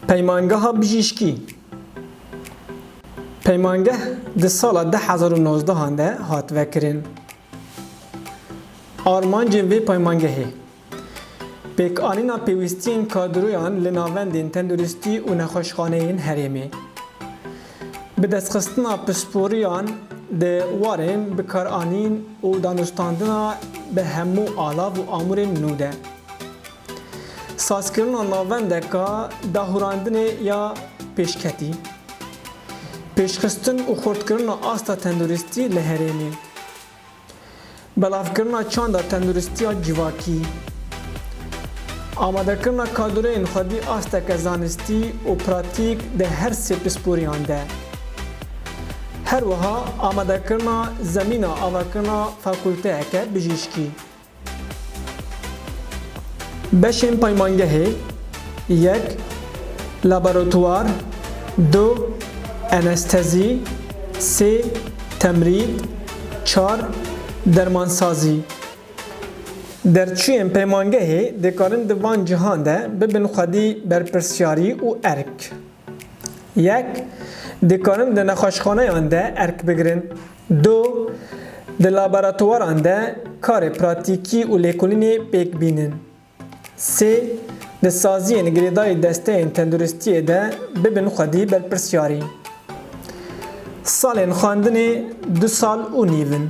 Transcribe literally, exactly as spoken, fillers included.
Peymangeha bijîşkî. Peymangeh di sala du hezar û nozdehan de hat vekirin. Armancên vê peymangehê: pêkanîna pêwîstiyên kadroyan li navendên tenduristî û nexweşxaneyên herêmê, bidestxistina pisporiyan di warên bikaranîn û danûstandina bi hemû alav û amûrên nû de, sazkirina navendeka dahûrandinê ya pêşketî, pêşxistin û xurtkirina asta tenduristî li herêmê, belavkirina çanda tenduristiya civakî, amadekirina kadroyên xwedî asteke zanistî û pratîk di her sê pisporiyan de. Her wiha amadekirina zemîna avakirina fakulteyeke bijîşkî. Beşên peymangehê: yek, laboratuwar, du, anestezî, sê, temrîd, çar, dermansazî. Derçûyên peymangehê dikarin di van cihan de bibin xwedî berpirsiyarî û erk. Yek, dikarin di nexweşxaneyan de erk bigirin. Du, di laboratuwaran de karê pratîkî û lêkolînê pêk bînin. Sê, di saziyên girêdayî desteyên tenduristiyê de bibin xwedî berpirsiyarî. Salên xwendinê du sal û nîv in.